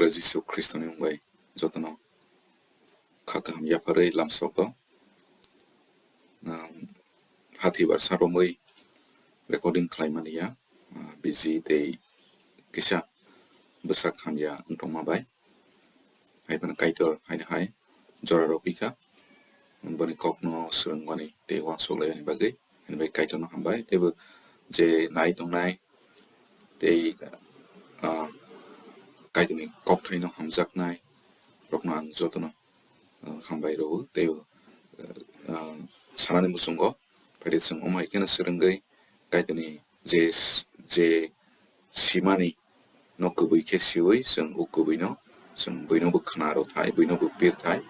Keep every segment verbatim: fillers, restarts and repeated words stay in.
Jisu Khristoni mung bai jotono kha kaham yapharwi lamsogo. Um, hathibar sa romwi recording khlaimani ya, uh, busy tei kisa bwsak hamya wng tongma bai. Hai phano Kaitor haino hai jora rw phi kha, boni kokno swrwngmani tei uansuk laimani bagwi. Hwnwi bai Kaitorno hambai, teibo je nai tongnai tei, ah, Kaitorni kokthaino hamjaknai rokno ang jotono, ah, hambai rwo. Tei, ah, sanani muchungo phaidi chwng omo hai kheno swrwngwi Kaitorni je, je simani no kwbwi khe siwi chwng o kwbwino chwng buino bo khna rw thai, buino bo pir thai.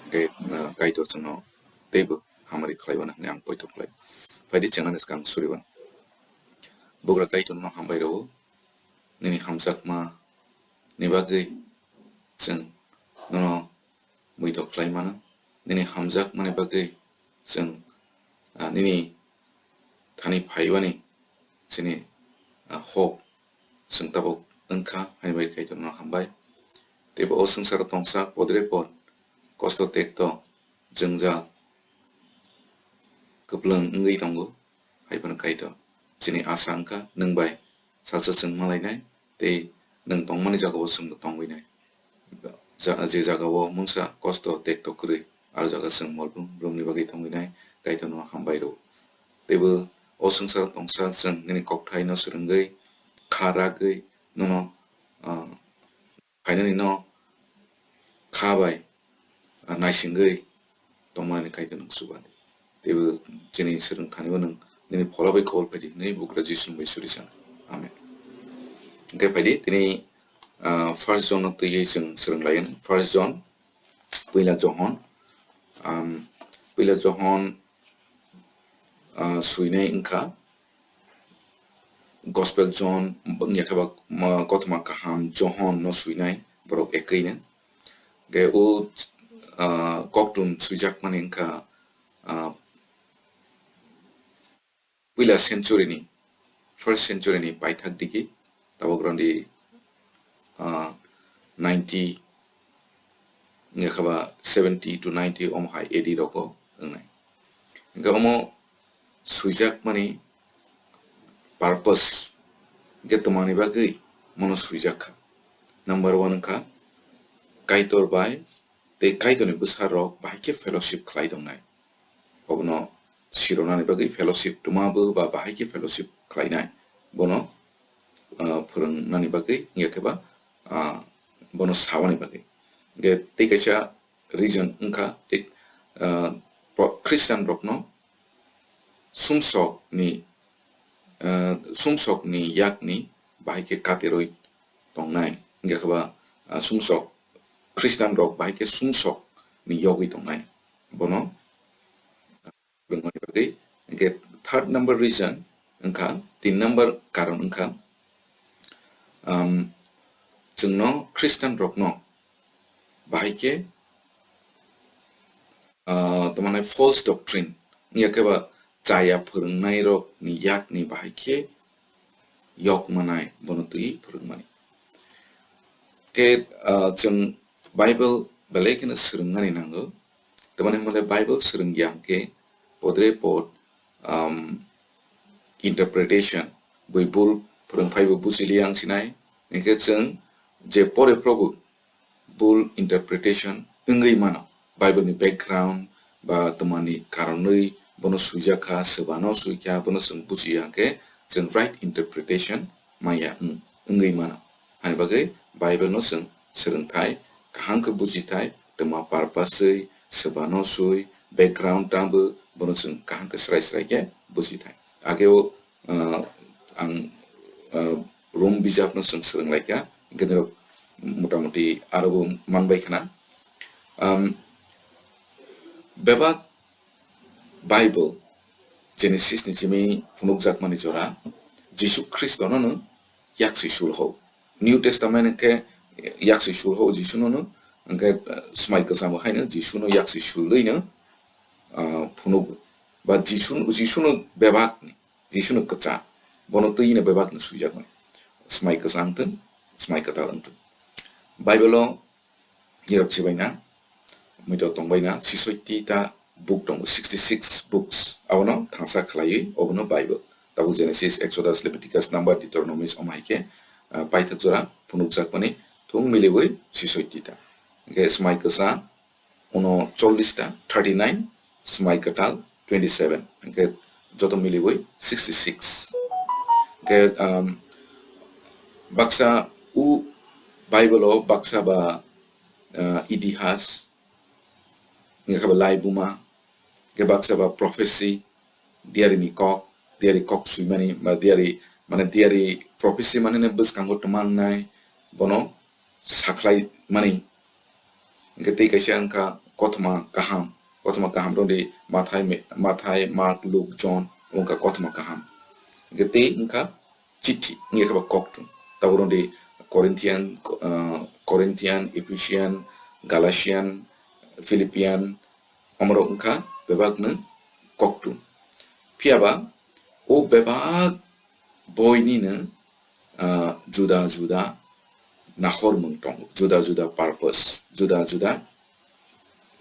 Hwnkhe, ah, Kaitor chwngno teibo hamari khlaiwano hwnwi ang poito khlai. Phaidi chengna ni swkang suriwano. Bugra Kaitorno hambai rwo, nini hamjakma ni bagwi chwng nono muitok khlai mano. Nini hamjakmani bagwi chwng, ah, nini thani phaiwani chini, ah, hope chwng tabuk wngkha, haini bai Kaitorno hambai. Teibo o swngcharo tongsa podre pod, kosto tekto, jwngjal kwplwng wngwi tongo, hai phano Kaitor chini asa wngkha, nwng bai salsa chwng malainai, tei nwng tongmani jagao chwngbo tongwinai. Ja-, je jagao mungsa kosto tekto kwrwi, aro jaga chwng molbrum brumni bagwi tongwinai, Kaitorno hambai rwo. Teibo o swngcharo tongsa chwng nini kokthaino swrwngwi, kha ragwi, nono, ah, phainani no kha bai, ah, naisingwi tongmani Kaitor nwng chuba di. Teibo chini swrwng thani bo nwng nini phola bai kobol phaidi hwnwi bugra Jisu bai suri sana. Amen. Hwnkhe phaidi tini, ah, First John no twiwi chwng swrwng lai anw. First John, Puila Johon, um, Puila Johon, ah, swinai wngkha, Gospel John, wngya khe ba, ma, kothoma kaham Johon no swinai borok ekwi no. Hwnkhe o, ah, koktun swijakmani wngkha, ah, puila century ni, first century ni paithak digi, tabuk roni, ah, ninety, wngya khe ba seventy to ninety omo hai A D rogo wngnai. Hwnkhe omo swijakmani purpose hwnkhe twmani bagwi mono swijak kha. Number one wngkha Kaitor bai tei Kaitorni bwsarok bahai khe fellowship khlai tongnai. Obono sironani bagwi fellowship twma bo ba bahai khe fellowship khlainai. Bono, ah, phwrwngnani bagwi wngya khe ba, ah, bono sawani bagwi. Hwnkhe tei kaisa reason wngkha tei, ah, pro-, Christian rokno sumsokni, ah, sumsokni yakni bahai khe katirwi tongnai. Wngya khe ba, ah, sumsok Christian rok bahai khe sumsokni yogwi tongnai. Bono, ah, rwngmani bagwi. Hwnkhe third number reason wngkha, tin number karon wngkha, um, chwngno Christian rokno bahai khe, ah, tamani false doctrine, wngya khe ba chaya phwrwngnairokni yakni bahai khe yok manai bono twi phwrwngmani. Khe, ah, chwng Bible belai kheno swrwngmani nango. Tamani hwnba le Bible swrwngya hwnkhe podre pod, um, interpretation, bui bul phwrwngphaibo bujiliya wng sinai. Hwnkhe chwng je pore phrobo bul interpretation wngwi mano. Bible ni background ba twmani karonwi bono swijak kha, swbano swi kha, bono chwng bujiya hwnkhe chwng right interpretation maya wng-, wngwi mano. Hani bagwi Bible no chwng swrwngthai, kaham khe bujithai, twma purpose wi, swbano swi, background tamo bono chwng kaham khe srai srai khe bujithai. Ageo, ah, ang, ah, Rom bijapno chwng swrwng lai kha, hwnkhe norok motamuti aro bo man bai khna. Um, bebak Bible, Genesis ni simi phunukjakmani jora, Jisu Khristono no yaksi sul ho. New Testament khe yaksi sul ho Jisu no no, hwnkhe, eh, Smai Kwchang bo haino Jisu no yaksi sulwi no, ah, phunugo. Ba Jisu, Jisu no bebak ni, Jisu no kwchang. Bono twi no bebak no swijak mani. Smai Kwchang wngthung, Smai Kwtal wngthung. Bible-o nirok chibaina, muitok tongbaina, sisoiti ta book tongo, sixty six books. Abono thangsa khlaiwi, obono Bible. Tabuk Genesis, Exodus, Leviticus, Number, Deuteronomy, omo hai khe, ah, paithak jora phunukjakmani thung miliwi sisoiti ta. Hwnkhe Smai Kwsa, uno chollish ta, thirty nine, Smai Kwtal, twenty seven. Hwnkhe joto miliwi sixty six. Hwnkhe, um, baksa u Bible-o baksa ba, ah, itihas, hwnkhe ba laibuma, hwnkhe baksa ba prophecy, diarini kok, diari kok swimani, ba diari, mane diari prophecy mane ne bwskango twma wngnai, bono sakhlai mani. Hwnkhe tei kaisa wngkha kothoma kaham, kothoma kaham rwdi Mathai, Mathai, Mark, Luke, John, wngkha kothoma kaham. Hwnkhe tei wngkha chithi, wngya khe ba koktun. Tabuk rwdi Corinthian, ah, Corinthian, Ephesian, Galatian, Philippian, omorok wngkha bebakno koktun. Phiya ba o bebak boinino, ah, juda juda nahormung tongo, juda juda purpose, juda juda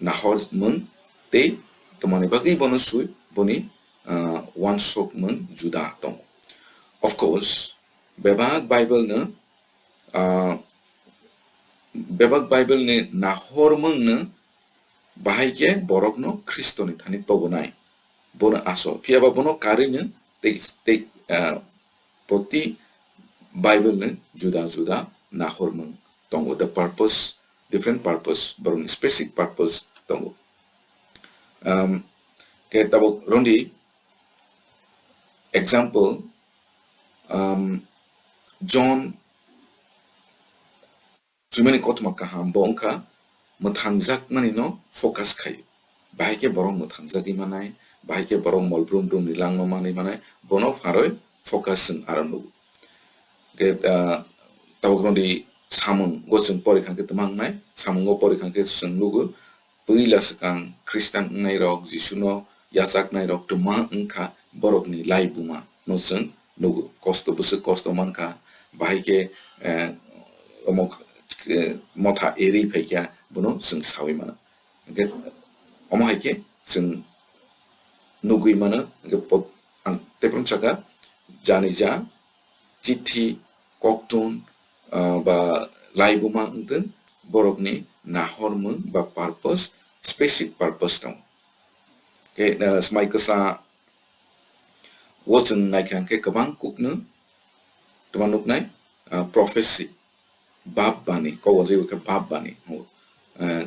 nahormung tei twmani bagwi bono swi boni, ah, uansukmung juda tongo. Of course, bebak Bible-no, ah, bebak Bible-ni nahormungno bahai khe borokno Khristoni thani tobonai, bono asol. Phiya ba bono karwino tei, tei, ah, proti Bible-ni juda juda nahormung tongo. The purpose, different purpose, borokni specific purpose tongo. Um, khe tabuk rwdi example, um, John swimani kothoma kaham bo wngkha mwthangjakmani no focus khaio. Bahai khe borok mwthangjagwi manai, bahai khe borok mol brum brum ni langma manwi manai, bono pharoi focus chwng aro nugo. Hwnkhe, ah, tabuk rwdi samung o chwng pori kha khe twma wngnai, samung o pori kha khe chwng nugo, puila swkang Khristan wngnairok, Jisuno yachaknairok twma wngkha borokni laibuma no chwng nugo. Kosto, bwswk kosto mankha, bahai khe, eh, omo, eh, motha eri phaikha, bono chwng sawi mano. Hwnkhe omo hai khe chwng nugwi mano, hwnkhe po-, ang teiphuru saka, jani ja, chithi, koktun, ah, ba laibuma wngtwng, borokni nahormung ba purpose, specific purpose tongo. Khe, ah, Smai Kwsa o chwng naikha hwnkhe kwbang kukno twma nuknai, ah, prophecy, bab bani, kok wajwi khe bab bani, ah,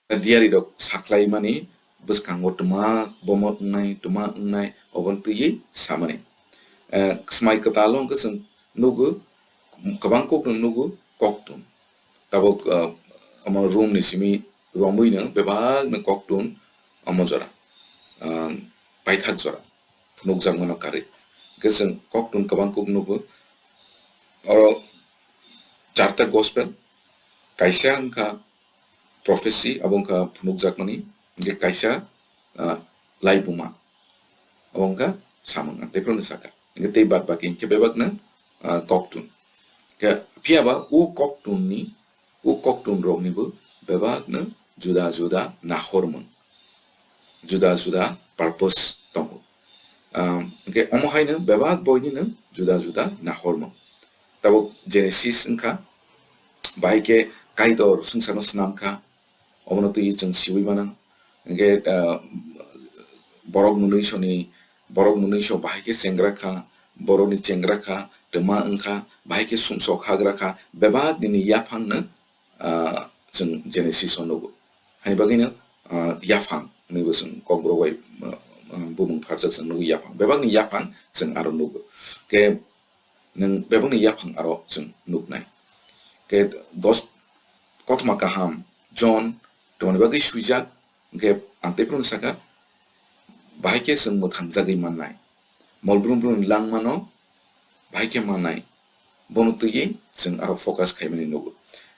diari rok saklaimani bwskango twma bomo wngnai, twma wngnai, obono twiwi samani. Eh, Smai Kwtalo hwnkhe chwng nugo, kwbang kokno nugo, koktun. Tabuk, eh, omo room ni simi romwino bebakno koktun omo jora, ah, paithak jora phunukjakmano karwi. Hwnkhe chwng koktun kwbang kok nugo. Oro charta gospel, kaisa wngkha prophecy, abo wngkha phunukjakmani, hwnkhe kaisa, ah, laibuma, abo wngkha samung, ang teiphuru saka. Hwnkhe tei bad baki hwnkhe bebakno, ah, koktun. Khe phiya ba o koktunni, o koktun roknibo bebakno juda juda nahormung, juda juda purpose tongo. Um, hwnkhe omo haino bebak boinino juda juda nahormung. Tabuk Genesis wngkha, bahai khe Kaitor swngcharno snamkha, obono twiwi chwng siwi mano. Hwnkhe, ah, borok mwnwisoni, borok mwnwiso bahai khe chengra kha, borokni chengra kha, twma wngkha, bahai khe sumsok hagra kha, bebak nini yaphangno, ah, chwng Genesis o nugo. Hani bagwino, ah, yaphang hwnwibo chwng kokborok bai, ah, ah, bumung pharjak chwng nugo, yaphang. Bebakni yaphang chwng aro nugo. Khe nwng bebakni yaphang aro chwng nuknai. Khe gos-, kothoma kaham, John, twmani bagwi swijak, hwnkhe ang teiphuru saka, bahai khe chwng mwthangjagwi mannai. Mol brum brumni langmano bahai khe mannai. Bono twiwi chwng aro focus khaimani nugo.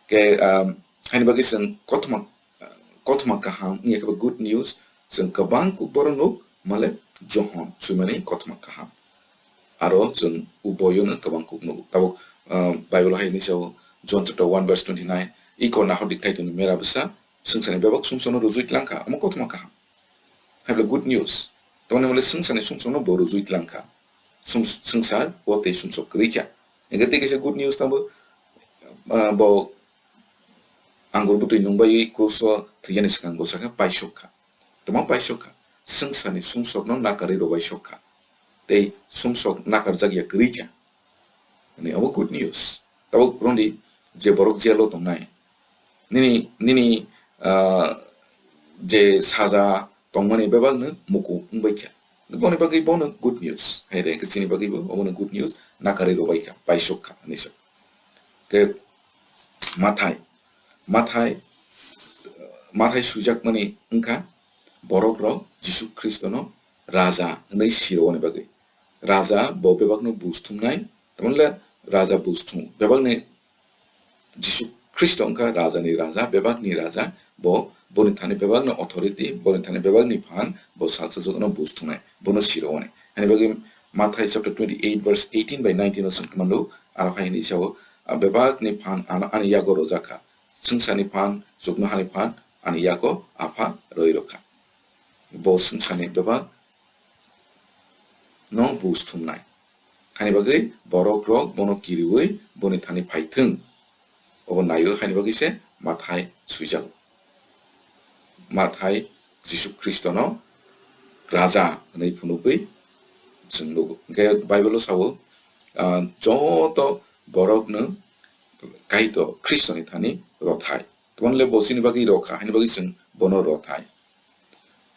Khe, um, haini bagwi chwng kothoma, kothoma kaham wngya khe ba good news, chwng kwbang kuk borok nuk, male Johon swimani kothoma kaham. Aro chwng o boyono kwbang kuk nugo. Tabuk, ah, Bible hai hinwi sao, John chapter one verse twenty-nine, "Iko nahor di Kaitorni mera bwsa, swngcharni bebak sumsokno rwjui tlang kha, omo kothoma kaham." Hai bole good news. Tamoni bole swngcharni sumsokno bo rwjui tlang kha. Sum-, swngchar o tei sumsok kwrwi kha. Hingke tei kaisa good news tangbo, ah, bo anggur bwtwi nung bai kruso thwiyani swkang bo sakha paisok kha. Tamo paisok kha, swngcharni sumsokno nakarwi rwbai sok kha. Tei sumsok nakarjak ya kwrwi kha. Ani abo good news. Tabuk rwndi je borok jail o tongnai, nini, nini, ah, je saja tongmani bebakno muku wngbai kha. Boni bagwi bono good news. Hai re, chini bagwi bo obono good news, nakarwi rwbai kha, paisok kha, hinwi sa. Ke Mathai, Mathai, Mathai suijakmani wngkha borok rok Jisu Khristono Raja hwnwi sirwani bagwi. Raja bo bebakno buj thumnai, tamoni le Raja buj thum, bebakni Jisu Khristo wngkha Rajani Raja, bebakni Raja, bo boni thani bebakno authority, boni thani bebakni phan, bo salsa jotono buj thumnai, bono sirwani. Hani bagwi Mathai chapter twenty-eight verse eighteen by nineteen o swng tongmano, aro hai hwnwi sao, "A bebakni phan ano ani yago rwjak kha, swngcharni phan, chuknohani phan ani yago Apha rwi rwkha." Bo swngcharni bebak no buj thumnai. Hani bagwi borok rok bono kiriwi boni thani phaithwng. Obo naio, hani bagwi se Mathai suijago. Mathai Jisu Khristono Raja hwnwi phunugwi chwng nugo. Hwnkhe Bible-o sao, ah, joto borokno Kaitor Khristoni thani rothai. Tamoni le bo chini bagwi rokha, hani bagwi chwng bono rothai.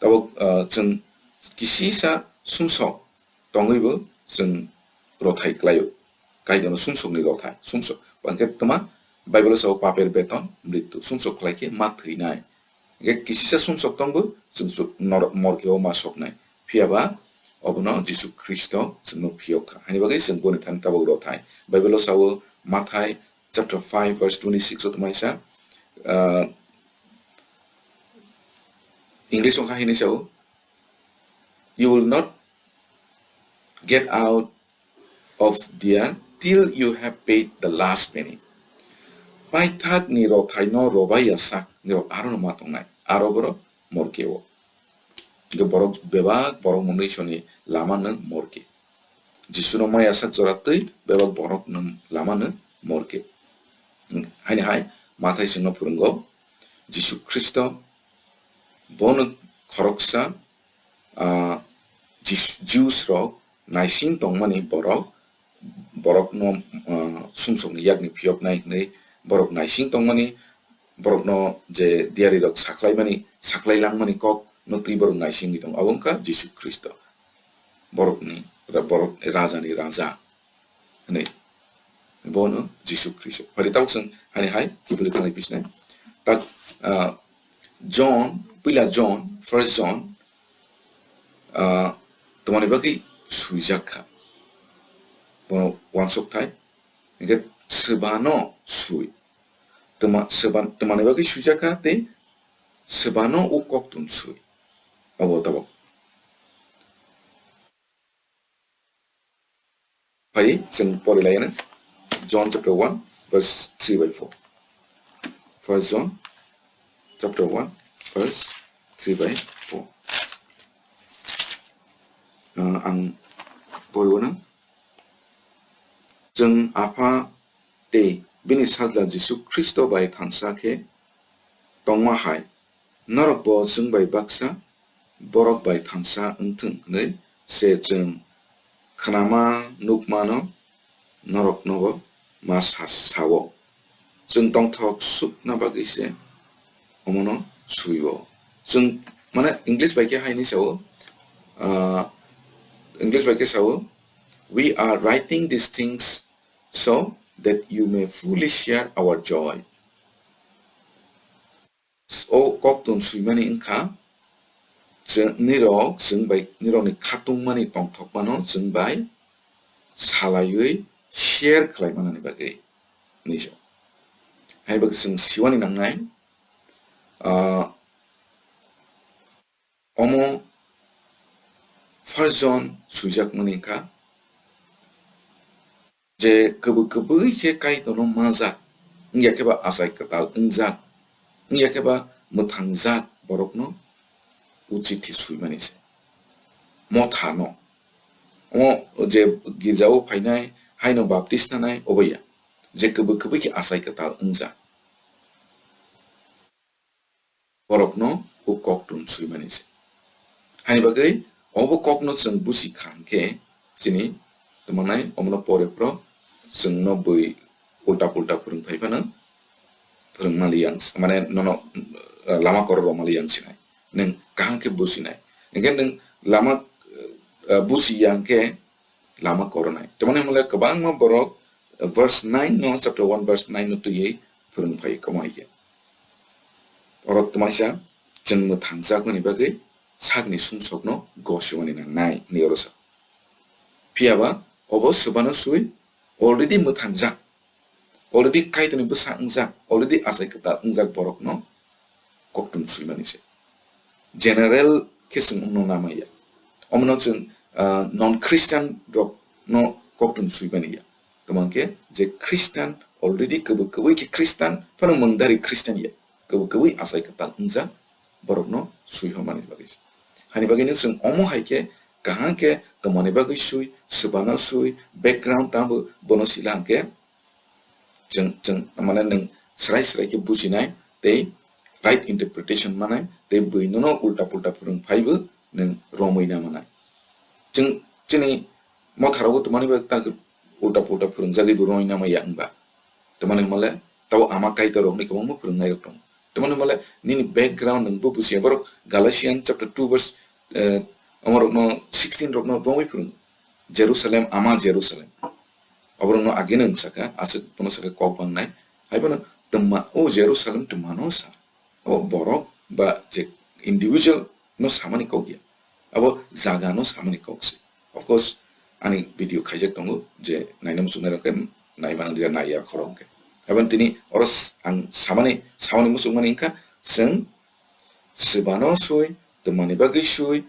Tabuk, ah, chwng kisisa sumsok tongwibo chwng rothai klaio. Kaitorno sumsokni rothai, sumsok. Hwnkhe tma Bible-o sao, "Paper beton mrityu," sumsok khlai khe ma thwinai. Hwnkhe kisisa sumsok tongbo chwng chu nor-, morkeo ma soknai. Phiya ba obono Jisu Khristo chwngno phiyok kha. Hani bagwi chwng boni thani tabuk rothai. Bible-o sao Mathai chapter five verse twenty-six o tongmani sa, ah, English o kha hini sao, "You will not get out of there till you have paid the last penny." Paithakni rothaino robai ya sak nirok aro no ma tongnai, aro borok morkeo. Hwnkhe borok bebak borok monwi soni lama no morke. Jisuno maya sak jora twi bebak borok no lama no morke. Haini hai Mathai chwngno phwrwngo, Jisu Khristo bono khoroksa, ah, Jis-, Jews rok naising tongmani borok, borokno, ah, sumsokni yakni phiyoknai hwnwi borok naising tongmani, borokno je diari rok saklaimani, saklai langmani kok no twi borok naisingwi tongo, abo wngkha Jisu Khristo. Borokni, ra-, borok rajani raja hwnwi. Bono Jisu Khristo. Phari tabuk chwng hani hai kibuli khanai pisnai. Tak, ah, John, puila John, first John, ah, tongmani bagwi swijak kha. Bono uansuk thai. Hingkhe swbano swi. Twma-, swban-, twmani bagwi swijak kha tei swbano o koktun swi. Abo tabuk. Phai chwng pori lai ano. John chapter one, verse three by four. First John chapter one, verse three by four. Ah, ang pori wano. Chwng Apha tei bini Sajla Jisu Khristo bai thansa khe tongma hai, norokbo chwng bai baksa borok bai thansa wng thung hwnwi se chwng khnama nukmano noroknobo ma sa-, sao. Chwng tongthok sukna bagwi se omono swi-o. Chwng, mane, English bai khe haini sao, ah, English bai khe sao, "We are writing these things so that you may fully share our joy." O koktun swimani wngkha, chwng, nirok chwng bai, nirokni khatungmani tongthokmano chwng bai salaiwi share khlai manani bagwi, hinwi se. Haini bagwi chwng siwani nangnai, ah, omo First John swijakmani wngkha, je kwbwi kwbwi khe Kaitorno manjak, wngya khe ba achai kwtal wngjak, wngya khe ba mwthangjak borokno o chithi swimani se. Mothano, omo je girjao phainai, haino baptis nanai, obo ya, je kwbwi kwbwi khe achai kwtal wngjak. Borokno o koktun swimani se. Hani bagwi obo kokno chwng busi kha hwnkhe chini tongmanai omono pore phro chwngno bui ulta pulta phwrwng phai phano phwrwng mali yang, mane nono, uh, lama koro rw mali yang sinai. Nwng kaham khe businai. Hwnkhe nwng lama, uh, busi ya hwnkhe lama koronai. Tamani hwnle kwbangma borok, uh, verse nine no, chapter one verse nine no twiwi phwrwng phai kwmai khe. Oro twmaisa chwng mwthangjakmani bagwi sakni sumsokno gosimani nangnai hwnwi oro sa. Phiya ba obo swbano swi already mwthangjak, already Kaitorni bwsa wngjak, already achai kwtal wngjak borokno koktun swimani se. General khe chwng wngno namaya. Omono chwng, ah, non Christian rokno koktun swimani ya. Tamo hwnkhe je Christian, already kwbwi kwbwi khe Christian, phano mungdari Christian ya. Kwbwi kwbwi achai kwtal wngjak borokno swi hwnmani bagwi se. Hani bagwino chwng omo hai khe kaham khe tongmani bagwi swi, swbano swi, background tamo bono sila hwnkhe, chwng, chwng, mane, nwng srai srai khe bujinai tei right interpretation manai tei bui nono ulta pulta phwrwng phaibo nwng romwi na manai. Chwng chini motharogo twmani bai tak ulta pulta phwrwngjagwi bo romwi na maya wngba. Twmani hwnmale tabo ama Kaitor rokni kwbangma phwrwngnairok tongo. Twmani hwnmale nini background nwng bo bujiya, borok Galatian chapter two verse, eh, omo rokno sixteen rokno romwi phwrwngo. Jerusalem, ama Jerusalem. Oborokno ageno wng sakha, aswk bono sakha kok bangnai. Haiphano twma, o Jerusalem twmano sa. O borok ba je individual no samani kok ya. Abo jaga no samani kok se. Of course, ani video khaijak tongo je naina muchungnai rok khe nai mano je nai ya khorok khe. Aboni tini oro s-, ang samani, samani muchungmani wngkha chwng swbano swi, twmani bagwi swi,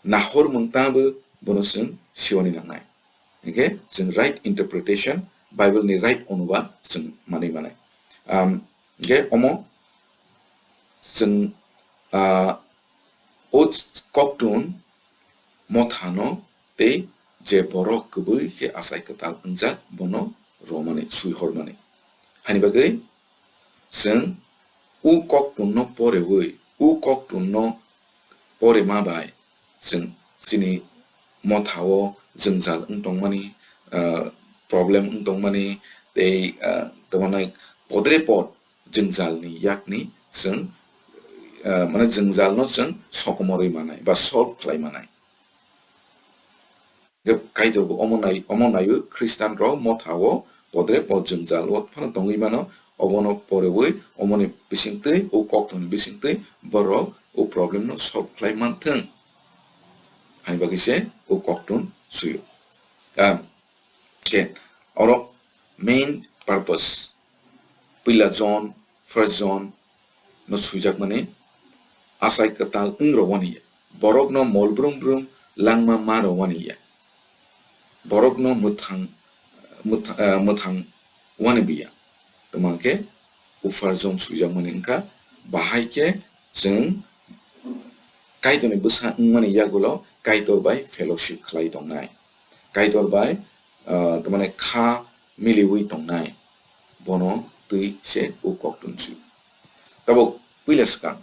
nahor mung tangbo bono chwng siwani nangnai. Hingkhe chwng right interpretation, Bible ni right onuba chwng manwi manai. Am, hingkhe omo chwng, ah, o koktun mothano tei je borok kwbwi khe achai kwtal wngjak bono romani, swi hormani. Hani bagwi chwng o koktunno porewi, o koktunno porema bai chwng chini mothao jwngjal wng tongmani, ah, problem wng tongmani, tei, ah, tongmani podre pod jwngjalni yakni chwng, ah, mane jwngjalno chwng sokomorwi manai ba solve khlai manai. Kaitor bo omo nai, omo naiwi Khristian rok mothao podre pod jwngjal o phano tongwi mano, obono porewi omoni bisingtwi, o koktoni bisingtwi borok o problem no solve khlai manthwng. Hani bagwi se o koktun suyo. Ah, khe oro main purpose. Puila John, First John no swijak mani, achai kwtal wng rw wani ya. Borok no mol brum brum langma ma rw wani ya. Borok no mwthang, mwtha-, ah, mwthang wani biya. Tamo khe o First John swijak mani wngkha, bahai khe chwng Kaitorni bwsa wngmani yagulo Kaitor bai fellowship khlai tongnai. Kaitor bai, ah, tamani kha miliwi tongnai. Bono twi se o koktun si. Tabuk puila swkang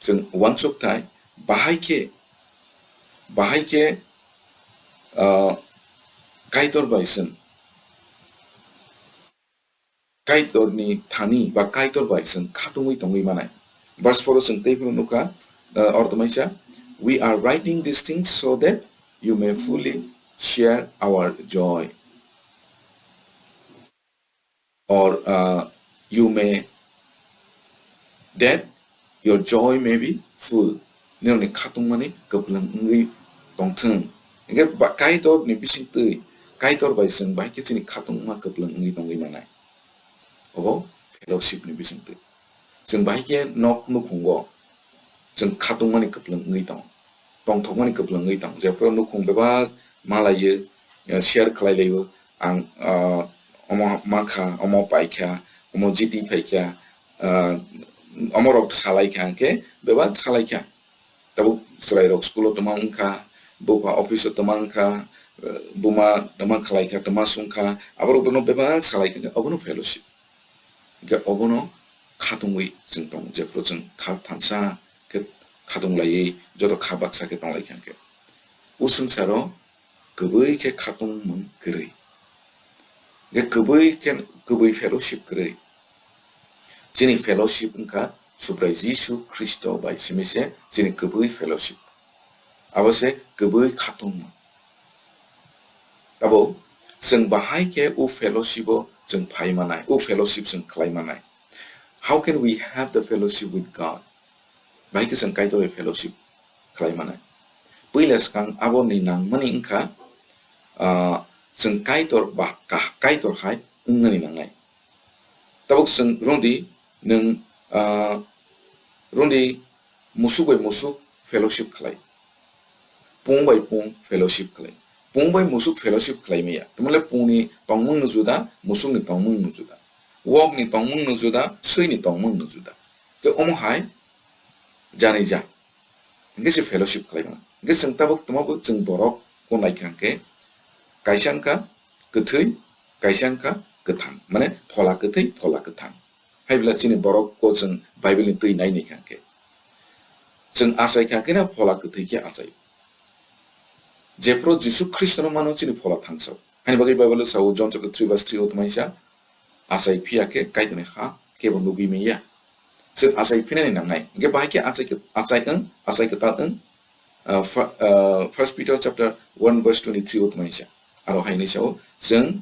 chwng uansuk thai, bahai khe, bahai khe, ah, Kaitor bai chwng Kaitorni thani ba Kaitor bai chwng khatungwi tongwi manai. Verse four o chwng tei phano nukha, uh, oro tongmani sa, "We are writing these things so that you may fully share our joy." Or, uh, you may, that your joy may be full. Nirokni khatungmani kwplwng wngwi tongthwng. Hingkhe ba-, Kaitorni bisingtwi, Kaitor bai chwng bahai khe chini khatungma kwplwng wngwi tongwi manai. Obo fellowship ni bisingtwi. Chwng bahai khe nok nukhungo chwng khatungmani kwplwng wngwi tongo. Tongthokmani kwplwng wngwi tongo. Jephru nukhung bebak malaiyo, eh, share khlai laio, ang, ah, omo mankha, omo paikha, omo G T phaikha, ah, omorok salaikha hwnkhe bebak salaikha. Tabuk chwrairok school-o twma wngkha, bupha office-o twma wngkha, eh, buma twma khlaikha, twma songkha, aborok bono bebak salaikha, obono fellowship. Hwnkhe obono khatungwi chwng tongo, jephru chwng kha thansa khe khatung laiwi joto kha baksa khe tonglaikha hwnkhe. O swngcharo kwbwi khe khatungmung kwrwi. Hwnkhe kwbwi khe, kwbwi fellowship kwrwi. Chini fellowship wngkha Subrai Jisu Khristo bai simi se chini kwbwi fellowship. Abo se kwbwi khatungmung. Tabuk chwng bahai khe o fellowship-o chwng phai manai, o fellowship chwng khlai manai. How can we have the fellowship with God? Bahai khe chwng Kaitor bai fellowship khlai manai. Puila swkang aboni nangmani wngkha, ah, chwng Kaitor ba ka-, Kaitor hai wngnani nangnai. Tabuk chwng rwngdi nwng, ah, rwngdi musuk bai musuk fellowship khlai. Pung bai pung fellowship khlai. Pung bai musuk fellowship khlai maya. Tamole pungni tongmung no juda, musukni tongmung no juda. Wokni tongmung no juda, swini tongmung no juda. Khe omo hai jani ja. Hingke se fellowship khlai mano. Hingke chwng tabuk tamo bo chwng borok ko naikha hingke kaisa wngkha kwthwi, kaisa wngkha kwthang. Mane phola kwthwi, phola kwthang. Hai bwla chini borok ko chwng Bible ni twi nai naikha hingke. Chwng achai kha khe na phola kwthwi khe achai. Jephru Jisu Khristo no mano chini phola thangsa. Hani bagwi Bible sao John chapter three verse three o tongmani sa, achai phiya khe Kaitorni ha kebo nugwi manya. Chwng achai phinani nangnai. Hingke bahai khe achai khe, achai wng, achai kwtal wng, ah, fir-, ah, First Peter chapter one verse twenty-three o tongmani sa. Aro hai hinwi sao, chwng,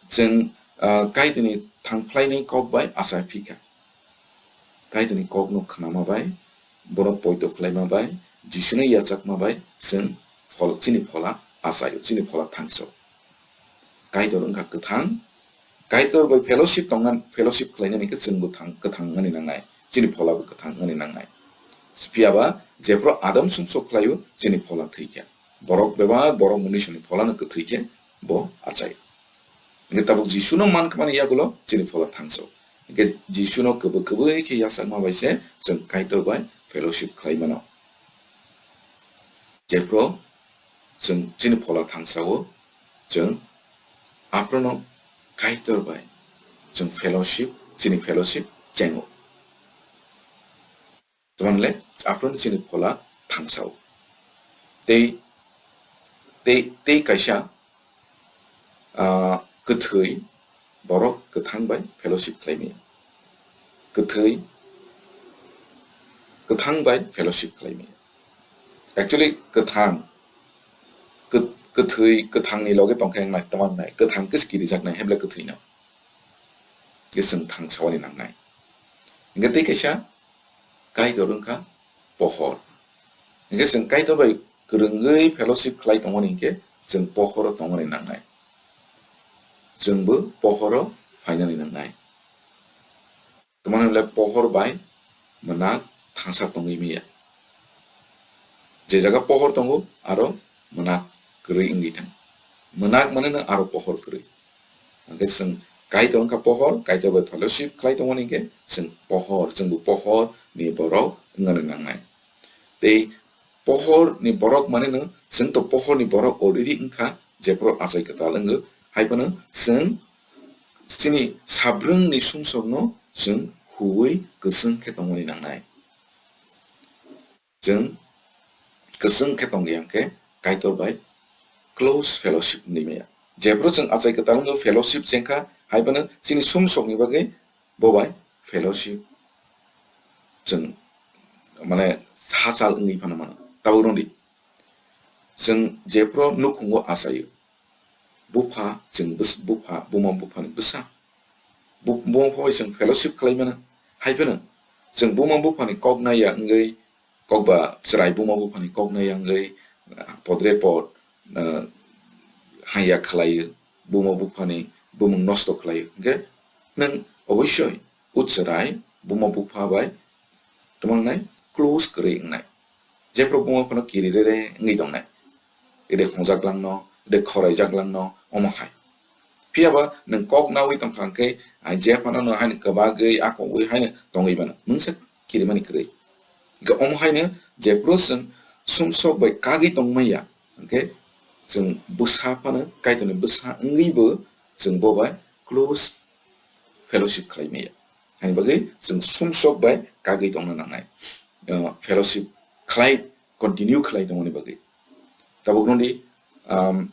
chwng, ah, Kaitorni thangphlaini kok bai achai phikha. Kaitorni kokno khnama bai, bono poito khlaima bai, Jisuno yachakma bai chwng phol-, chini phola achaio, chini phola thangso. Kaitor wngkha kwthang, Kaitor bai fellowship tongna, fellowship khlainani khe chwngbo thang-, kwthang wngani nangnai, chini pholabo kwthang wngani nangnai. Phiyaba jephru Adam sumsok khlaio, chini phola thwikha. Borok bebak borok munisuni pholano kwthwi khe bo achai. Hingke tabuk Jisuno man kmani yagulo chini phola thangso. Hingke Jisuno kwbwi kwbwi khe yachakma bai se chwng Kaitor bai fellowship khlai mano. Jephru chwng chini phola thangsao, chwng aphruno Kaitor bai chwng fellowship, chini fellowship chengo. Tamo le, aphruno chini phola thangsao. Tei, tei, tei kaisa, ah, kwthwi borok kwthang bai fellowship khlai maya. Kwthwi kwthang bai fellowship khlai maya. Actually, kwthang, kw-, kwthwi kwthangni loge tongkhe wngnai, tamo wngnai, kwthang khe se kirijaknai, hai bwle kwthwino. Khe chwng thangsao ni nangnai. Hingke tei kaisa, Kaitor wngkha pohor. Hingke chwng Kaitor bai kwrwngwi fellowship khlai tongmani hingke chwng pohoro tongmani nangnai. Chwngbo pohoro phainani nangnai. Tamani hwnle pohor bai mwnak thangsa tongwi maya. Je jaga pohor tongo, aro mwnak kwrwi wngwi thang. Mwnak maneno aro pohor kwrwi. Hingke chwng Kaitor wngkha pohor, Kaitor bai fellowship khlai tongmani hingke chwng pohor, chwngbo pohor ni borok wngna nangnai. Tei pohor ni borok maneno chwng to pohor ni borok already wngkha, jephru achai kwtal wngo, hai phano chwng chini sabrwng ni sumsok no chwng huwi kwchwng khe tongmani nangnai. Chwng kwchwng khe tongya hwnkhe Kaitor bai close fellowship wngwi maya. Jephru chwng achai kwtal wngwi fellowship chengkha, hai phano chini sumsokni bagwi bo bai fellowship chwng, mane, hachal wngwi phano mano. Tabuk rwngdi, chwng jephru nukhungo achaio, bupha, chwng bwsa, bupha, buma buphani bwsa. Bu-, buma bupha bai chwng fellowship khlai mano. Hai phano chwng buma buphani kok naiya wngwi, kok ba chwrai buma buphani kok naiya wngwi, ah, podre pod, ah, haiya khlaio, buma buphani bumung nosto khlaio. Hwnkhe nwng oboisoi o chwrai buma bupha bai tamo wngnai, close kwrwi wngnai. Jephru buma phano kiri re re wngwi tongnai. Ede hwngjak langno, ede khoraijak langno, omo hai. Phiya ba nwng kok nawi tongkha hwnkhe, ah, jephano nwng haino kwbagwi, akogwi haino tongwi mano. Mungsa kirimani kwrwi. Hwnkhe omo haino jephuru chwng sumsok bai kagwi tongmaya, hwnkhe chwng bwsa phano Kaitorni bwsa wngwibo chwng bo bai close fellowship khlai maya. Haini bagwi chwng sumsok bai kagwi tongna nangnai. Ah, fellowship khlai, continue khlai tongmani bagwi. Tabuk noni, um,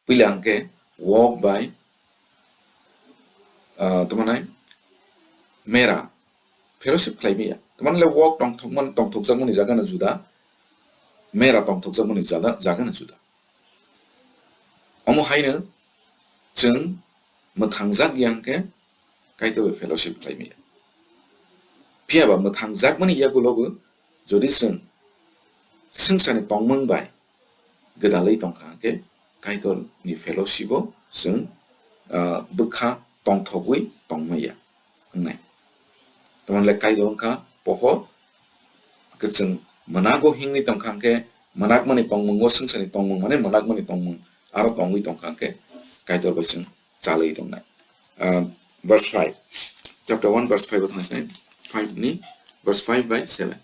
puila hwnkhe wok bai, ah, tamo nai mera fellowship khlai maya. Tamo le wok tongthokman-, tongthokjakmani jaga no juda, mera tongthokjakmani jada-, jaga no juda. Omo haino chwng mwthangjak ya hwnkhe Kaitor bai fellowship khlai maya. Phiya ba mwthangjakmani yagulo bo jodi chwng swngcharni tongmung bai gwdalwi tongkha hwnkhe Kaitorni fellowship o chwng, ah, bwkha tongthogwi tongmaya wngnai. Tamoni le Kaitor wngkha pohor, kwchwng mwnago himwi tongkha hwnkhe, mwnakmani tongmungo swngcharni tongmung mane mwnakmani tongmung aro tongwi tongkha hwnkhe Kaitor bai chwng chalwi tongnai. Ah, verse five, chapter one, verse five o thangsinai, five ni, verse five bai seven.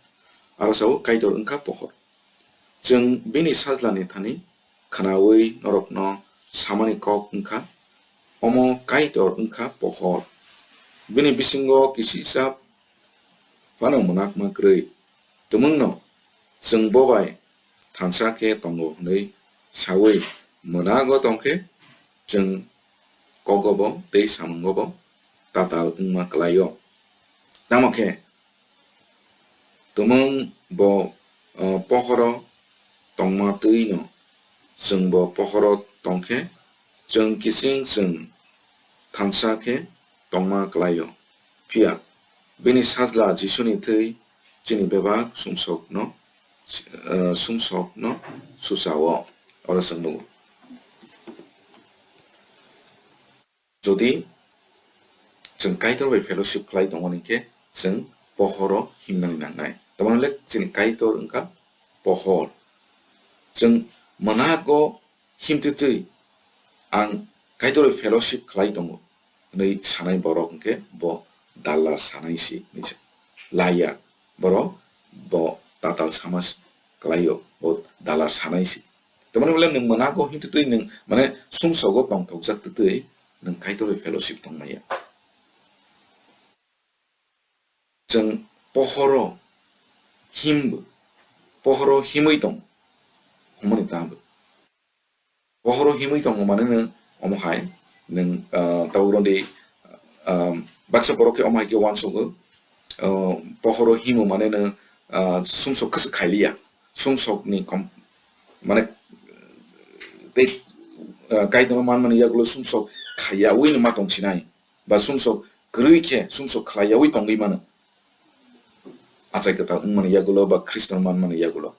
Aro sao, Kaitor wngkha pohor. Chwng bini sajlani thani khnaui norokno samani kok wngkha, omo Kaitor wngkha pohor. Bini bisingo kisisa phano mwnakma kwrwi. Tumungno chwng bo bai thansa khe tongo hwnwi saui mwnago tongkhe, chwng kogobo tei samungobo tatal wngma kwlaio. Tamo khe tumung bo, uh, pohoro tongma twi no chwng bo pohoro tongkhe, chwng kiching chwng thansa khe tongma kwlaio. Phiya bini sajla Jisuni thwi chini bebak sumsokno, uh, sumsokno suchao. Oro chwng nugo. Jodi chwng Kaitor bai fellowship khlai tongmani khe chwng pohoro himnani nangnai. Tamoni le chini Kaitor wngkha pohor. Chwng mwnago himtwtwi ang Kaitor bai fellowship khlai tongo hwnwi sanai borok hwnkhe bo dalar sanai si hwnwi sa. Liar borok, bo tatal sama kwlaio, bo dalar sanai si. Tamoni bole nwng mwnago himtwtwi nwng mane sumsogo tongthokjak twtwi nwng Kaitor bai fellowship tongmaya. Chwng pohoro himbo, pohoro himwi tong, hwnmani tamo. Pohoro himwi tongo mane nwng omo hai, nwng, ah, tabuk rwdi, ah, baksa borok khe omo hai khe uansugo, ah, pohoro himo mane nwng, ah, sumsok kwchwk khailiya, sumsokni kom-, mane tei, ah, Kaitorno manmani yagulo sumsok khaiyawi no ma tongsinai, ba sumsok kwrwi khe sumsok khlaiyawi tongwi mano. Achai kwtal wngmani yagulo ba Khristo manmani yagulo.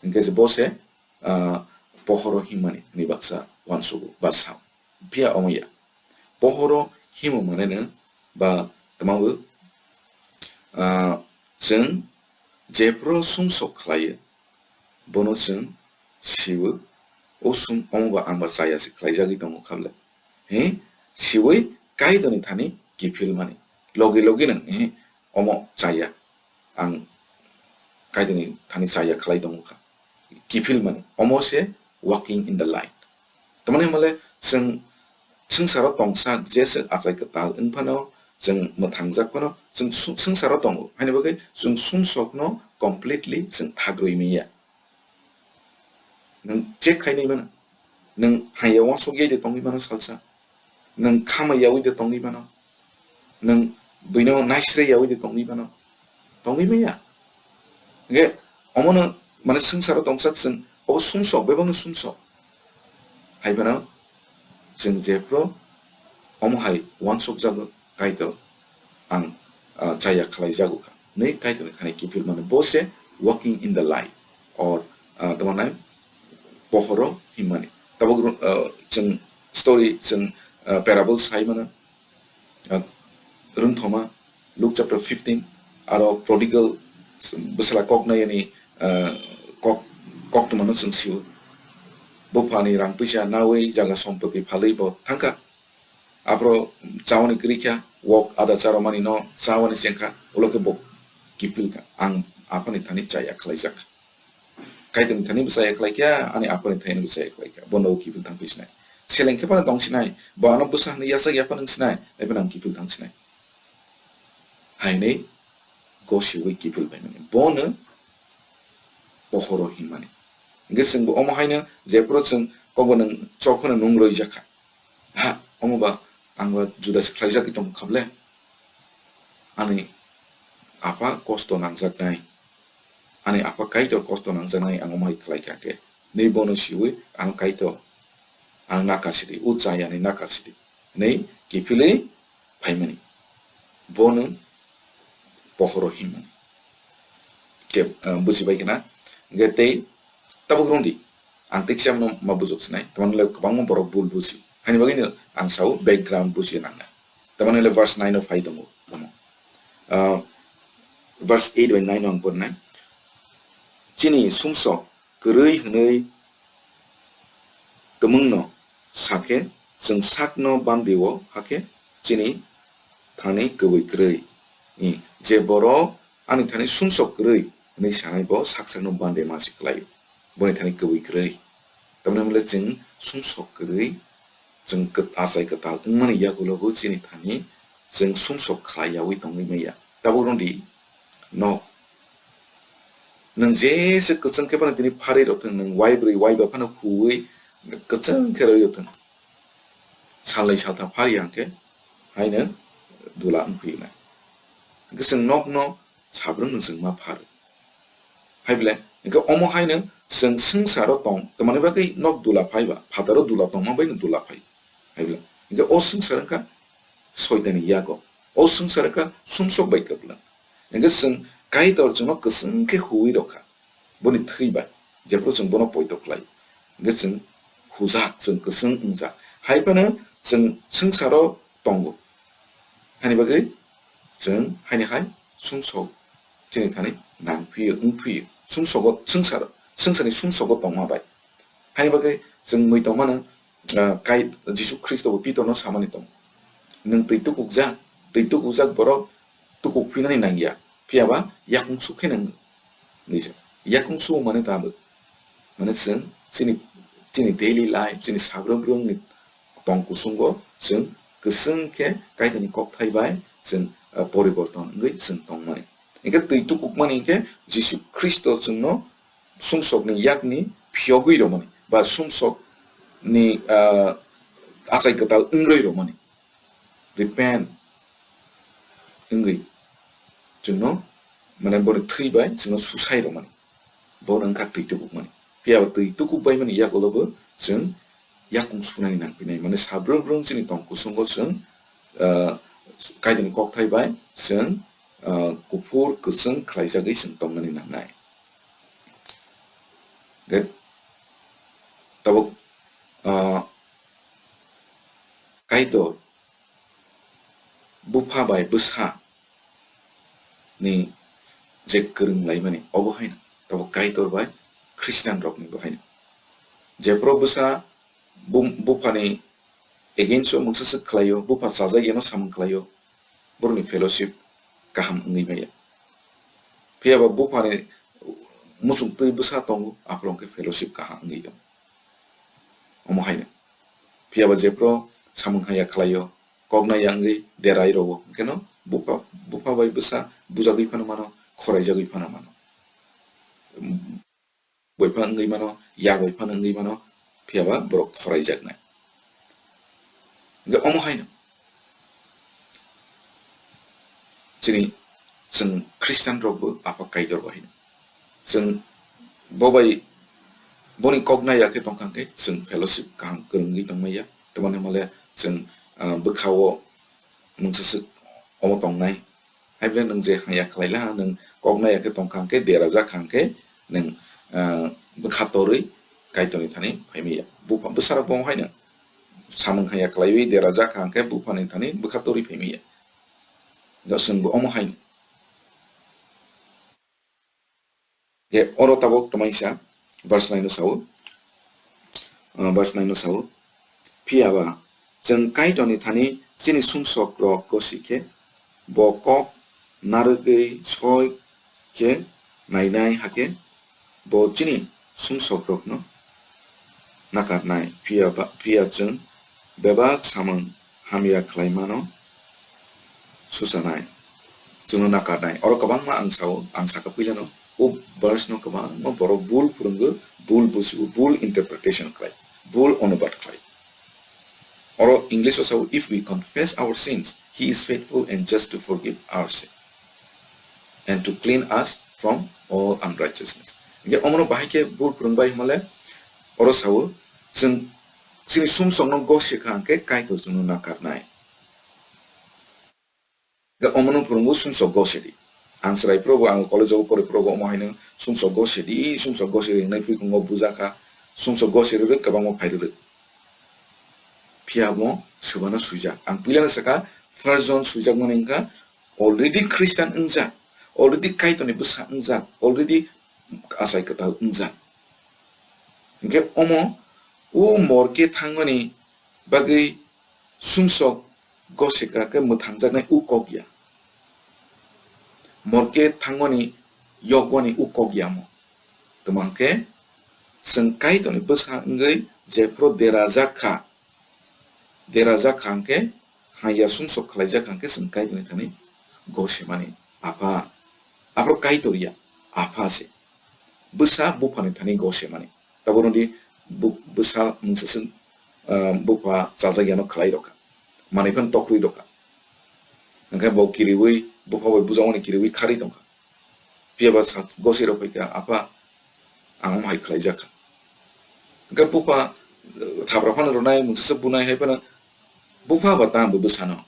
Hinkhe je bo se, ah, pohoro himmani hwnwi baksa uansugo ba sao. Phiya omo ya. Pohoro himo mane no ba twmabo, ah, chwng jephru sumsok khlaio, bono chwng siwo, o sum omo ba ang ba chaya se khlaijagwi tongo kha bwle. He, siwi Kaitorni thani kiphilmani. Logi logi no, he, omo chaya. Ang Kaitorni thani chaya khlai tongo kha. Kiphilmani. Omo se walking in the light. Tamani hwnmale chwng swngcharo tongsa jesa achai kwtal wng phano, chwng mwthangjak phano, chwng su-, swngcharo tongo. Haini bagwi chwng sumsokno completely chwng thagrwi manya. Nwng check khainai mano. Nwng haya uansuk yai de tongwi mano salsa. Nwng khamai yaui de tongwi mano. Nwng buino naisre yaui de tongwi mano. Tongwi maya. Hingke omono mane swngcharo tongsa chwng, obo sumsok, bebakno sumsok. Hai phano chwng jephru omo hai uansukjago, Kaitor ang, ah, chaya khlaijago kha. Nwi Kaitorni thani kiphil mano, bo se walking in the light, or, ah, tamo nai pohoro himmani. Tabuk, ah, chwng story, chwng, ah, parable sai mano, ah, rwngthoma, Luke chapter fifteen, aro prodigal bwsala kok nayani, ah, kok, koktwmano chwng sio. buphani rang puisa nawi jaga sompoti phalwi bo thangkha. Aphro chawani kwrwi kha, wok ada charomani no chawani chengkha, ulo khe bo kiphil kha, "Ang aphani thani chaya khlaijak. Kaitorni thani bo chaya khlai kha, ani aphani thani bo chaya khlai kha." Bono kiphil thang phi sinai. Seleng khe phano tong sinai, bo ano bwsa hwnwi yachak ya phano wng sinai, tei phano ang kiphil thang sinai. Hainwi gosiwi kiphil paimani. Bono pohoro hinmani. Hingke chwngbo omo haino jephuru chwng kokbo nwng chok phano nung rwjak kha. Ha, omo ba ang ba juda se khlaijagwi tongkha ble. Ani apa kosto nangjaknai. Ani apa Kaitor kosto nangjaknai ang omo hai khlai kha khe. Nei bono siwi ang Kaitor ang nakar sidi, o chayani nakar sidi. Nei kiphilwi phaimani. Bono pohoro hinmani. Ke, ah, bujibai khe na? Hingke tei tabuk rwngdi. Ang teisa no ma bujok sinai. Tamani le kwbangma borok bul buji. Hani bagwi no ang sao background buji nangna. Tamani le verse nine o phai tongo. Tamo. Ah, verse eight bai nine o ang pori nai. Chini sumsok kwrwi hwnwi kwmwngno sakhe, chwng sakno bamdi-o, hakhe chini thani kwbwi kwrwi. I, je borok ani thani sumsok kwrwi hwnwi sanai, bo sak sakno bande ma se kwlai-o, boni thani kwbwi kwrwi. Tamni hwnle chwng sumsok kwrwi, chwng kwt-, achai kwtal wngmani yagulo bo chini thani chwng sumsok khlai yaui tongwi manya. Tabuk rwngdi, nok. Nwng jesa kwchwng khe phano tini pharwi rw thwng, nwng waibrwi waiba phano huwi kwchwng khe rwi rw thwng. Salnwi saltham phari ya hwnkhe haino dula wngphi nai. Hwnkhe chwng nokno sabrwng nwng chwng ma pharo. Hai bwle, hwnkhe omo haino chwng swngcharo tong, tamani bagwi nok dula phaiba, phataro dula tongma baino dula phai. Hai bwle, hwnkhe o swngchar wngkha Soitani yago. O swngchar wngkha sumsok bai kwplwng. Hwnkhe chwng Kaitor chwngno kwchwng khe huwi rw kha. Boni thwi bai, jephru chwng bono poito khlai. Hwnkhe chwng hujak, chwng kwchwng wngjak. Hai phano chwng swngcharo tongo. Hani bagwi chwng haini hai sumsok chini thani nang phiyo, wng phiyo. Sumsogo, swngchar, swngcharni sumsogo tongma bai. Hani bagwi chwng mui tongmano, ah, kai Jisu Khristo bo Pitor no samani tongo. Nwng twi tukukjak, twi tukukjak borok tukuk phinani nangya, phiya ba yakung suk khe nang nijak. Yakung suk mane tamo? Mane chwng chini, chini daily life, chini sabrwng brwngni tong kusungo chwng kwchwng khe Kaitorni kokthai bai chwng, ah, poriborton wngwi chwng tongmani. Hingkhe twi tukukmani hingkhe Jisu Khristo chwngno sumsokni yakni phiyogwi rwmani, ba sumsokni, ah, achai kwtal wngrwi rwmani, repent wngwi chwngno, mane, boni thwi bai chwngno susai rwmani, bono wngkha twi tukukmani. Phiya ba twi tukuk bai mani yagulo bo chwng yakung sunani nangphinai, mane, sabrwng brwng chini tong kusungo chwng, ah, Kaitorni kokthai bai chwng, ah, kuphur kwchwng khlaijagwi chwng tongnani nangnai. Ge-, tabuk, ah, Kaitor bupha bai bwsa ni je kwrwng laimani, obo haino tabuk Kaitor bai Khristian rokni bo haino. Jephru bwsa bum-, buphani against o mungsa swk khlaio, bupha chajak yano samung khlaio, borokni fellowship kaham wngwi maya. Phiya ba buphani muchung twi bwsa tongo, aphuru hwnkhe fellowship kaham wngwi tongo. Omo haino. Phiya ba jephru samung haya khlaio, kok naya wngwi derai rogo, hwnkhe no bupha, bupha bai bwsa bujagwi phano mano, khoraijagwi phano mano. Boi phano wngwi mano, ya boi phano wngwi mano, phiya ba borok khoraijaknai. Hwnkhe omo haino chini, chwng Khristian rokbo Apha Kaitor bo haino. Chwng bo bai, boni kok naya khe tongkha hwnkhe chwng fellowship kaham kwrwngwi tongmaya. Tamoni hwnmale chwng, ah, bwkha-o mungsa swk omo tongnai. Hai bwle nwng je haya khlai la, nwng kok naya khe tongkha hwnkhe, derajak kha hwnkhe, nwng, ah, bwkha torwi Kaitorni thani phaimaya. Bupha, bwsarok bo haino samung haya khlaiwi derajak kha hwnkhe, buphani thani bwkha torwi phaimaya. Josonbo omo haino. Je oro tabuk twmaisa verse nine o sao, uh, verse nine no sao, "Phiya ba chwng Kaitorni thani chini sumsok rok gosi khe, bo kok narwgwi soi khe nainai hakhe bo chini sumsok rokno nakarnai, phiya ba, phiya chwng bebak samung hamya khlaimano susanai, chwngno nakarnai." Oro kwbangma ang sao, ang saka puilano, o verse no kwbangma borok bul phwrwngo, bul bujigo, bul interpretation khlai, bul onubad khlai. Oro English o sao, "If we confess our sins, he is faithful and just to forgive our sin and to clean us from all unrighteousness." Hingke omono bahai khe bul phwrwng bai hwnmale, oro sao, chwng chini sumsokno gose kha hwnkhe Kaitor chwngno nakarnai. Hingke omono phwrwngo sumsok gose di. Ang chwrai phuru bo, ang college o pori phuru bo omo haino sumsok gose di, sumsok gose di hwnwi phikungo bujakha, sumsok gose rwrwk kwbangma phai rwrwk. Phiya bo swbano swijak. Ang puilano sakha, first John swijakmani wngkha, already Christian wngjak, already Kaitorni bwsa wngjak, already achai kwtal wngjak. Hingke omo o morke thangmani bagwi sumsok goseka khe mwthangjaknai o kok ya. Morke thangmani yokmani o kok ya mo. Tamo hwnkhe chwng Kaitorni bwsa wngwi jephru derajak kha, derajak kha hwnkhe, hamya sumsok khlaijak kha hwnkhe chwng Kaitorni thani gosemani Apha. Aphuru Kaitor ya, Apha se. Bwsa buphani thani gosemani. Tabukno di bu-, bwsa mungsa se, ah, bupha chajak yano khlai rokha. Manwi phano tokrwi rokha. Hwnkhe bo kiriwi, bupha bai bujakmani kiriwi kharwi tongkha. Phiya ba sa-, gosirok bai kha, "Apha, ang omo hai khlaijak kha." Hwnkhe bupha, eh, thapra phano rwnai, mungsa se bunai hai phano, bupha ba tamo bo bwsano.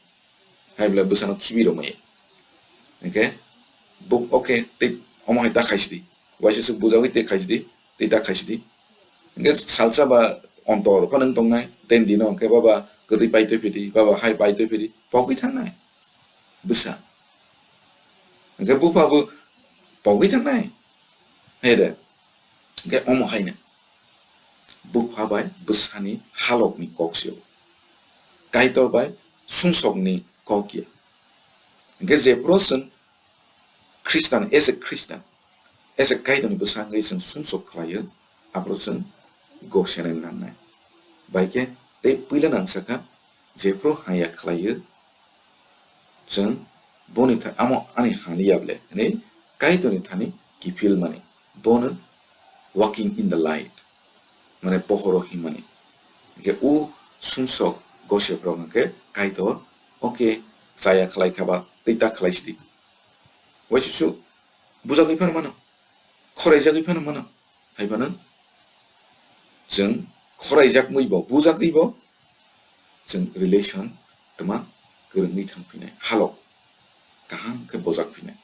Hai bwlai bwsano khibi rwmai. Hwnkhe bo, "Okay, tei omo hai ta khaisidi. Waisa se bujagwi tei khaisidi, tei ta khaisidi." Hwnkhe salsa ba ontor phano wng tongnai, tei dino hwnkhe, "Baba, kwtwi paitoi phidi, baba, hai paitoi phidi," pogwi thangnai bwsa. Hwnkhe bupha bo pogwi thangnai. Hai de. Hwnkhe omo haino bupha bai bwsani halokni kok se o. Kaitor bai sumsokni kok ya. Hwnkhe jephru chwng Christian, as a Christian, as a Kaitorni bwsa wngwi chwng sumsok khlaio, aphuru chwng gosena nangnai. Bai khe tei puila nang sakha, jephru hamya khlaio, chwng boni tha-, amo ani hani yable hwnwi Kaitorni thani kiphilmani, bono walking in the light, mane pohoro hinmani. Hwnkhe o sumsok goseprok hwnkhe Kaitor, "Okay, chaya khlai kha ba tei ta khlai sidi." Waisa su bujagwi phano mano, khoraijagwi phano mano. Hai phano chwng khoraijak mui bo, bujagwi bo chwng relation tma kwrwngwi thang phinai, halok kaham khe bojak phinai.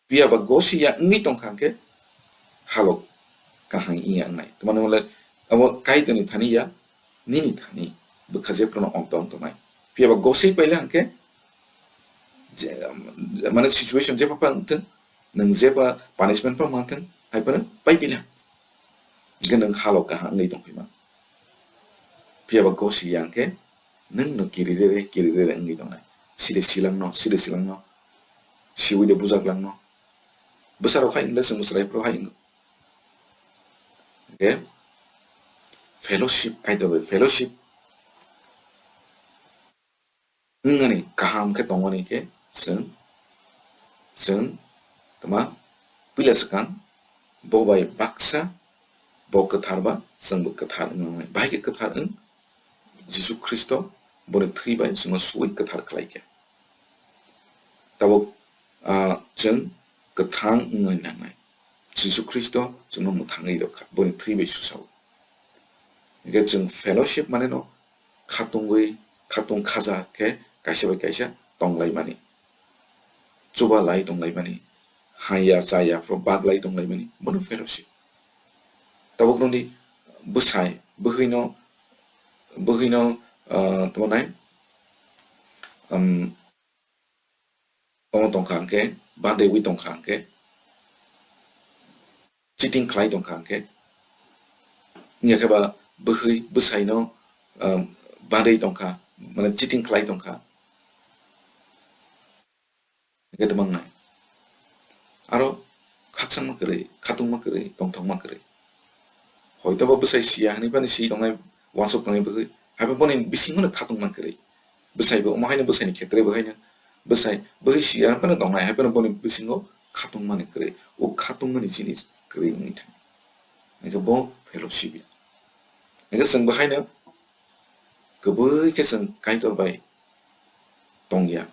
Phiya ba gosi ya wngwi tongkha hwnkhe halok kaham wngya wngnai. Tmani wngkha abo Kaitorni thani ya, nini thani, bwkha jephruno onto ong tongnai. Phiya ba gosi paila hwnkhe je, mane situation jepha phano wngthwng, nwng jepha punishment phano manthwng, hai phano pai pila. Hwnkhe nwng halok kaham wngwi tongphima. Phiya ba gosi ya hwnkhe nwng no kiri rere, kiri rere wngwi tongnai. Side silangno, side silangno, siwi de bujaklangno. Bwsarok hai wngkhe chwng bwswrai phuru hai wngkha. Hwnkhe fellowship, Kaitor bai fellowship wngmani kaham khe tongmani khe chwng, chwng tma puila swkang bo bai baksa bo kwthar ba chwngbo kwthar wngmani. Bahai khe kwthar wng Jisu Khristo boni thwi bai chwngno suwi kwthar khlai kha. Tabuk, ah, chwng kwthang wngwi nangnai. Jisu Khristo chwngno mwthangwi rw kha, boni thwi bai susa-o. Hwnkhe chwng fellowship maneno khatungwi, khatung khaja khe kaisa bai kaisa tonglaimani, chuba lai tonglaimani, haya chaya phuru bak lai tonglaimani, bono fellowship. Tabuk noni bwsai, bwhwino, bwhwino, ah, tamo nai, um, omo tongkha hwnkhe, bandaiwi tongkha hwnkhe, cheating khlai tongkha hwnkhe, Wngya khe ba bwhwi bwsaino, um, barwi tongkha, mane cheating khlai tongkha. Hingke tongmangnai. Aro khakchangma kwrwi, khatungma kwrwi, tongthokma kwrwi. Hoito bo bwsai siya hinwi phano si tongnai, uansuk tongnai bwhwi. Haibo boni bisingono khatungma kwrwi. Bwsai bo omo haino bwsaini khetre bo haino bwsai bwhwi siya phano tongnai, hai phano boni bisingo khatungmani kwrwi. O khatungmani jinis kwrwi wngwi thang. Hingke bo fellowship ya. Hingke chwng bo haino kwbwi khe chwng Kaitor bai tongya.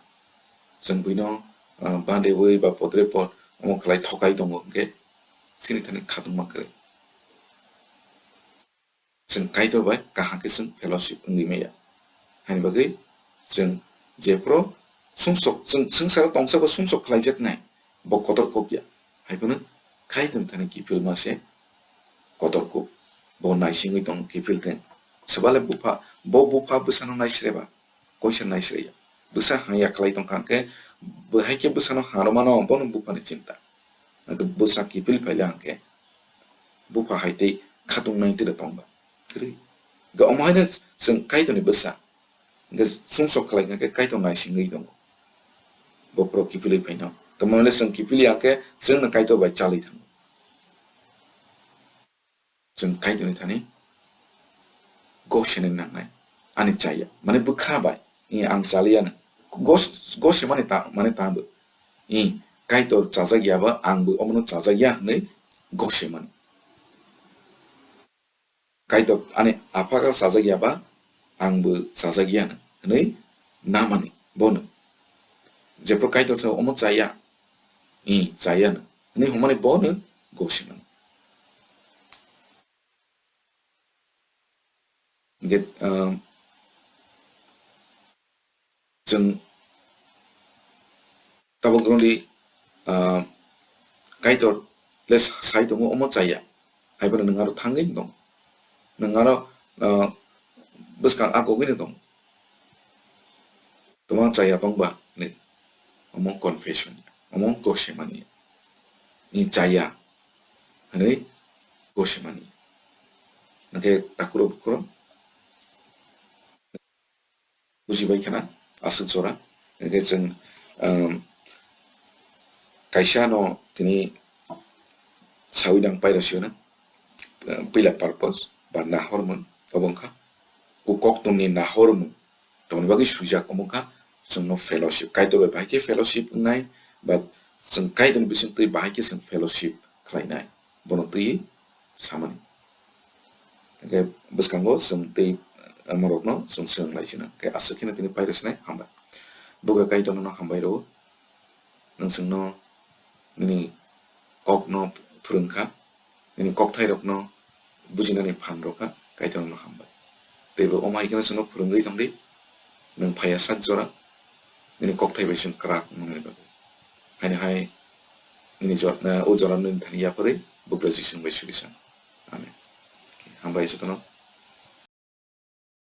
Chwng buino, ah, bandewi ba podre pod omo khlai thokai tongo hingke chini thani khatungma kwrwi. Chwng Kaitor bai kaham khe chwng fellowship wngwi maya. Haini bagwi chwng jephuru sumsok, chwng swngcharo tongsa bo sumsok khlaijaknai, bo kotor kok ya. Hai phano Kaitor thani kiphilma se kotor kok. Bo naisingwi tongo kiphil khe. Swbale bupha, bo bupha bwsano naisreba. Koisa naisraya. Bwsa hangya khlai tongkha hwnkhe, bo hai khe bwsano hangrwmano, bono buphani chinta. Hwnkhe bwsa kiphil phaila hwnkhe, bupha hai tei khatung nai tira tongba. Kwrwi. Hwnkhe omo haino chwng Kaitorni bwsa. Hwnkhe sumsok khlai hwnkhe Kaitor naisingwi tongo. Bophuru kiphilwi phaino. Tamo hwnle chwng kiphilya hwnkhe chwngno Kaitor bai chalwi thango. Chwng Kaitorni thani goseni nangnai. Ani chaya. Mane bwkha bai. I ang chaliya no. Gos-, gosemani ta, mane ta bo. I Kaitor chajakya ba ang bo omono chajakya hwnwi gosemani. Kaitor ani apha ka chajakya ba ang bo chajakya no hwnwi namani bono. Jephru Kaitor sa omo chaya. I chaya no. Hwnwi hwnmani bono gosemani. Hingke, um, chwng tabok rwngdi, um, Kaitor le sai tongo omo chaya. Hai phano nwng aro thangwi tong. Nwng aro, uh, bwskang akogwi tong. Toma chaya tongba hinwi omo confession, omo gosemani. Ni chaya hinwi gosemani. Hingke takuro bukuro bujibai khana aswk jora. Hingke chwng, um, kaisa no tini sawi nang pairosio no, uh, puila purpose ba nahormung obo wngkha. O koktwmni nahormung tongni bagwi swijak omo wngkha chwngno fellowship. Kaitor bai bahai khe fellowship wngnai ba chwng Kaitorni bisingtwi bahai khe chwng fellowship khlainai. Bono twi samani. Hingke bwskango chwng tei, eh, morokno chwng swrwng lai sino. Hingke aswk kheno tini pairosnai hambai. Bugra Kaitor nono hambai rwo. Nwng chwngno nini kokno phwrwngkha, nini kokthairokno bujinani phan rwkha, Kaitor nono hambai. Teibo omo hai kheno chwngno phwrwngwi tongdi, nwng phaiya sak jora, nini kokthai bai chwng kwrak wngnani bagwi. Haino hai nini jor-, eh, o jorano nini thani yapharwi Bugra Jisu bai suri sang. Amen. Hambai jotono.